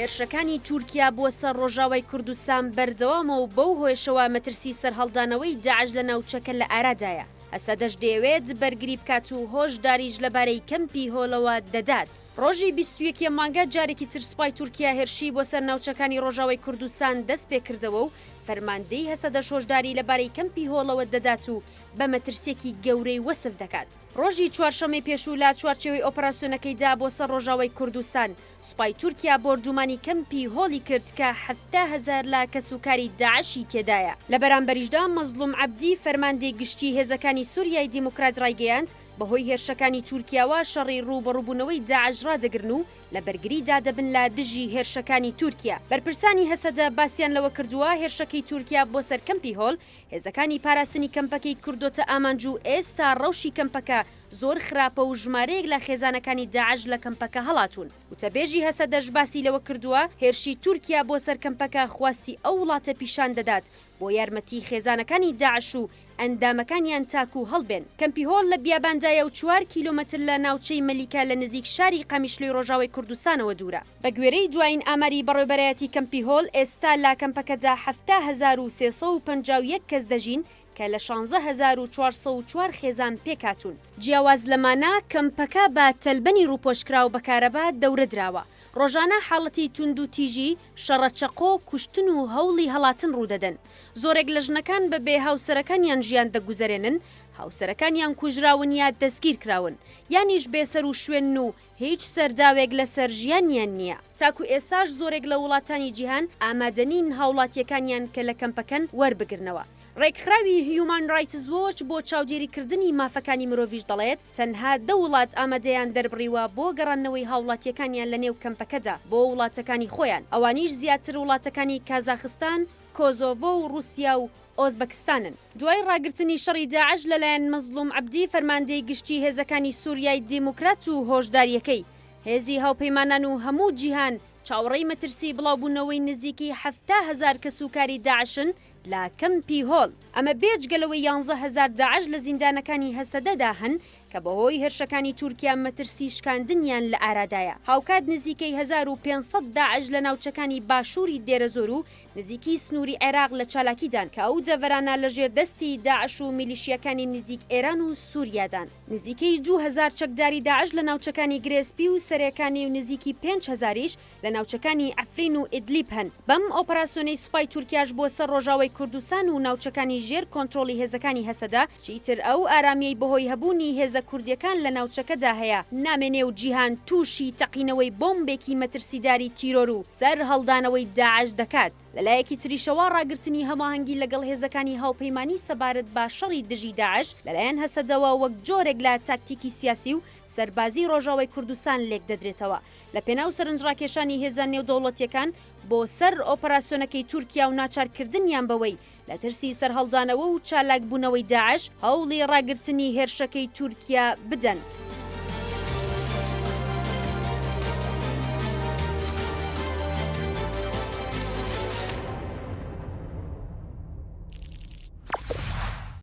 هێرشەکانی تورکیا بۆ سەر ڕۆژاوای کوردستان بەردەوامە و بەو هۆیەشەوە مەترسی سەرهەڵدانەوەی داعش لە ناوچەکە لە ئارادایە، هەسەدەش دەیەوێت بەرگری بکات و هۆشداریش لەبارەی کەمپی هۆلەوە دەدات. ڕۆژی 21 ی مانگە جارێکی تر سوپای تورکیا هێرشی بۆ سەر ناوچەکانی ڕۆژاوای کوردستان دەستپێکردەوە و فەرماندەی هەسەدەش هۆشداری لەبارەی کەمپی هۆڵەوە دەدات و بە مەترسییەکی گەورەی وەسف دەکات. ڕۆژی چوارشەممەی پێشوو لە چوارچێوەی ئۆپەراسیۆنەکەیدا بۆ سەر ڕۆژاوای کوردستان، سوپای تورکیا بۆردومانی کەمپی هۆڵی کرد کە 70,000 لە کەسوکاری داعشی تێدایە. لە بەرامبەریشدا مەزڵوم عەبدی فەرماندەی گشتیی هێزەکانی سوریای دیموکرات ڕایگەیاند، بەهۆی هێرشەکانی تورکیاوە شەڕی ڕووبەڕووبوونەوەی داعش ڕادەگرن و لە بەرگریدا دەبن لە دژی هێرشەکانی تورکیا. بەرپرسانی هەسەدە باسیان لەوە کردووە، هێرشەکەی تورکیا بۆ سەر کەمپی هۆل، هێزەکانی پاراستنی کەمپەکەی کردۆتە ئامانج و ئێستا ڕەوشی کەمپەکە زۆر خراپە و ژمارەیەک لە خێزانەکانی داعش لە کەمپەکە هەڵاتوون. وتەبێژی هەسەدەش باسی لەوە کردووە، هێرشی تورکیا بۆ سەر کەمپەکە خواستی ئەو وڵاتە پیشان دەدات بۆ یارمەتی خێزانەکانی داعش و ئەندامەکانیان تاکوو هەڵبێن. کەمپی هۆل لە بیاباندایە و چوار کیلۆمەتر لە ناوچەی مەلیکە لە نزیک شاری قامیشلۆی ڕۆژاوای کوردستانەوە دوورە. بە گوێرەی دوایین ئاماری بەڕێوبەرایەتی کەمپی هۆل، ئێستا لە کەمپەکەدا 70,351 کەس دەژین کە لە 16,404 خێزان پێکهاتوون. جیاواز لەمانە، کەمپەکە بە تەلبەنی ڕووپۆشکراو بە کارەبا دەورە دراوە. ڕۆژانە حاڵەتی توندوتیژی، شەڕە چەقۆ، کوشتن و هەوڵی هەڵاتن ڕوودەدەن. زۆرێک لە ژنەکان بە بێ هاوسەرەکانیان ژیان دەگوزەرێنن، هاوسەرەکانیان کوژراون یا دەستگیرکراون، یانیش بێسەروشوێنن و هیچ سەرداوێک لەسەر ژیانیان نییە. تاکو ئێستاش زۆرێک لە وڵاتانی جیهان ئامادەنین هاوڵاتییەکانیان کە لە کەمپەکەن وەربگرنەوە. ڕێکخراوی هیومان ڕایتس وۆچ بۆ چاودێریکردنی مافەکانی مرۆڤیش دەڵێت، تەنها دە وڵات ئامادەیان دەربڕیوە بۆ گەڕاندنەوەی هاوڵاتییەکانیان لەنێو کەمپەکەدا بۆ وڵاتەکانی خۆیان، ئەوانیش زیاتر وڵاتەکانی کازاخستان، کۆزۆڤۆ و ڕوسیا و ئۆزبەکستانن. دوای ڕاگرتنی شەڕی داعش لەلایەن مەزڵوم عەبدی فەرماندەی گشتی هێزەکانی سوریای دیموکرات و هۆشدارییەکەی هێزی هاوپەیمانان و هەموو جیهان چاوەڕێی مەترسی بڵاوبوونەوەی نزیکەی 70,000 کەسوکاری داعشن لە کەمپی هۆل، ئەمە بێجگە لەوەی 11,000 داعش لە زیندانەکانی هەسەدەدا هەن کە بەهۆی هێرشەکانی تورکیا مەترسی شکاندنیان لە ئارادایە. هاوکات نزیکەی 1500 داعش لە ناوچەکانی باشووری دێرەزۆر و نزیکی سنووری عێراق لە چالاکیدان کە ئەو دەڤەرانە لەژێر دەستی داعش و میلیشیاکانی نزیک ئێران و سووریادان. نزیکەی 2000 چەکداری داعش لە ناوچەکانی گرێسپی و سەرێکانی و نزیکی 5000 یش لە ناوچەکانی عەفرین و ئیدلیب هەن. بەم ئۆپەراسیۆنەی سوپای تورکیاش بۆ سەر ڕۆژاوای کوردستان و ناوچەکانی ژێر کۆنترۆڵی هێزەکانی هەسەدە، چیتر ئەو ئارامیەی بەهۆی هەبوونی هێزە کوردیەکان لە ناوچەکەدا هەیە نامێنێ و جیهان تووشی تەقینەوەی بۆمبێکی مەترسیداری تیرۆر و سەر هەڵدانەوەی داعش دەکات. لەلایەکی تریشەوە ڕاگرتنی هەماهەنگی لەگەڵ هێزەکانی هاوپەیمانی سەبارەت بە شەڕی دژی داعش لەلایەن هەسەدەوە وەک جۆرێک لە تاکتیکی سیاسی و سەربازی ڕۆژاوای کوردستان لێکدەدرێتەوە لە پێناو سەرنجڕاکێشانی هێزە نێودەوڵەتیەکان بۆ سەر ئۆپەراسیۆنەکەی تورکیا و ناچارکردنیان بەوەی لە ترسی سەرهەڵدانەوە و چالاکبوونەوەی داعش هەوڵی ڕاگرتنی هێرشەکەی تورکیا بدەن.